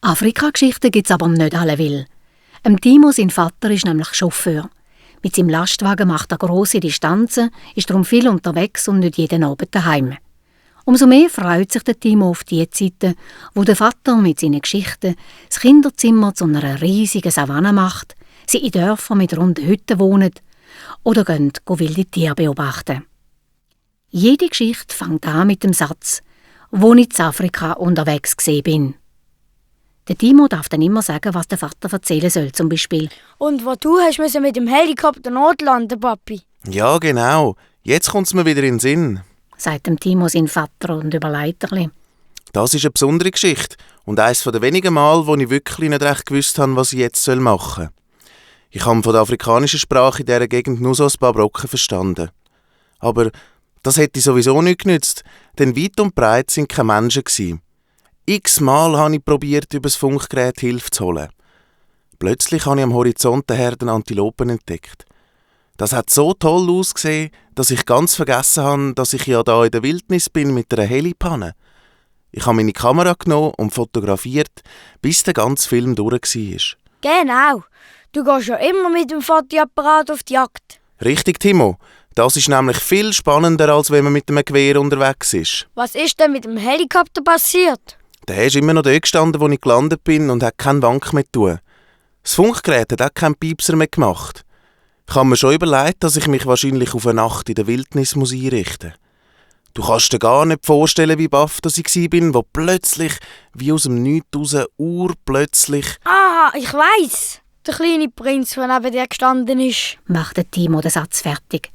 Afrika-Geschichten gibt es aber nicht alle will. Timo, sein Vater, ist nämlich Chauffeur. Mit seinem Lastwagen macht er grosse Distanzen, ist darum viel unterwegs und nicht jeden Abend daheim. Umso mehr freut sich der Timo auf die Zeiten, wo der Vater mit seinen Geschichten das Kinderzimmer zu einer riesigen Savanne macht, sie in Dörfern mit runden Hütten wohnen oder gehen wilde Tiere beobachten. Jede Geschichte fängt an mit dem Satz, wo ich in Afrika unterwegs gesehen bin. Der Timo darf dann immer sagen, was der Vater erzählen soll, zum Beispiel. Und wo du hast müssen mit dem Helikopter notlanden, Papi? Ja, genau. Jetzt kommt es mir wieder in den Sinn, sagt dem Timo sein Vater und überlegt ein bisschen. Das ist eine besondere Geschichte und eines der wenigen Mal, wo ich wirklich nicht recht gewusst habe, was ich jetzt machen soll. Ich habe von der afrikanischen Sprache in dieser Gegend nur so ein paar Brocken verstanden. Aber das hätte sowieso nicht genützt, denn weit und breit sind keine Menschen gewesen. X-mal habe ich probiert, über das Funkgerät Hilfe zu holen. Plötzlich habe ich am Horizont eine Herde Antilopen entdeckt. Das hat so toll ausgesehen, dass ich ganz vergessen habe, dass ich ja da in der Wildnis bin mit einer Helipanne. Ich habe meine Kamera genommen und fotografiert, bis der ganze Film durch war. Genau. Du gehst ja immer mit dem Fotoapparat auf die Jagd. Richtig, Timo. Das ist nämlich viel spannender, als wenn man mit einem Gewehr unterwegs ist. Was ist denn mit dem Helikopter passiert? Der ist immer noch dort gestanden, wo ich gelandet bin und hat keinen Wank mehr tun. Das Funkgerät hat auch keinen Piepser mehr gemacht. Ich habe mir schon überlegt, dass ich mich wahrscheinlich auf eine Nacht in der Wildnis einrichten muss. Du kannst dir gar nicht vorstellen, wie baff ich war, wo plötzlich, wie aus dem Nichts raus, urplötzlich... Ah, ich weiss. Der kleine Prinz, der neben dir gestanden ist. Macht der Timo den Satz fertig.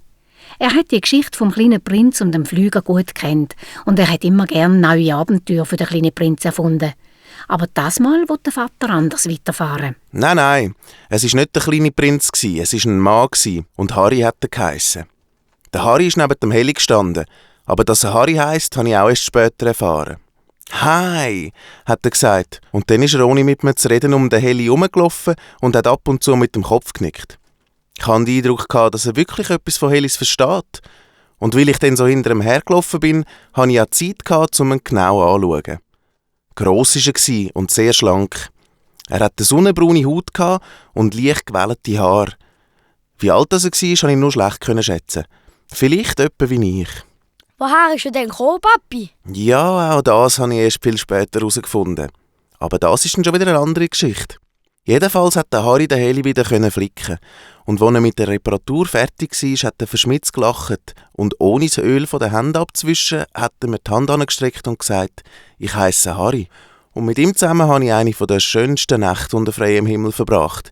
Er hat die Geschichte vom kleinen Prinz und dem Flüger gut kennt und er hat immer gern neue Abenteuer für den kleinen Prinz erfunden. Aber das Mal will der Vater anders weiterfahren. Nein, es war nicht der kleine Prinz, es war ein Mann und Harry hat er geheissen. Der Harry ist neben dem Heli gestanden, aber dass er Harry heisst, habe ich auch erst später erfahren. «Hi», hat er gesagt, und dann ist er ohne mit mir zu reden um den Heli herumgelaufen und hat ab und zu mit dem Kopf genickt. Ich hatte den Eindruck, dass er wirklich etwas von Helis versteht. Und weil ich dann so hinter ihm hergelaufen bin, hatte ich auch Zeit, um ihn genau anzuschauen. Gross war er und sehr schlank. Er hatte eine sonnenbraune Haut und leicht gewellte Haare. Wie alt er war, konnte ich nur schlecht schätzen. Vielleicht etwa wie ich. Woher ist er denn gekommen, Papi? Ja, auch das habe ich erst viel später herausgefunden. Aber das ist dann schon wieder eine andere Geschichte. Jedenfalls hat der Harry den Heli wieder flicken. Und als er mit der Reparatur fertig war, hat er verschmitzt gelacht. Und ohne das Öl von den Händen abzuwischen, hat er mir die Hand angestreckt und gesagt, ich heisse Harry. Und mit ihm zusammen habe ich eine der schönsten Nächte unter freiem Himmel verbracht.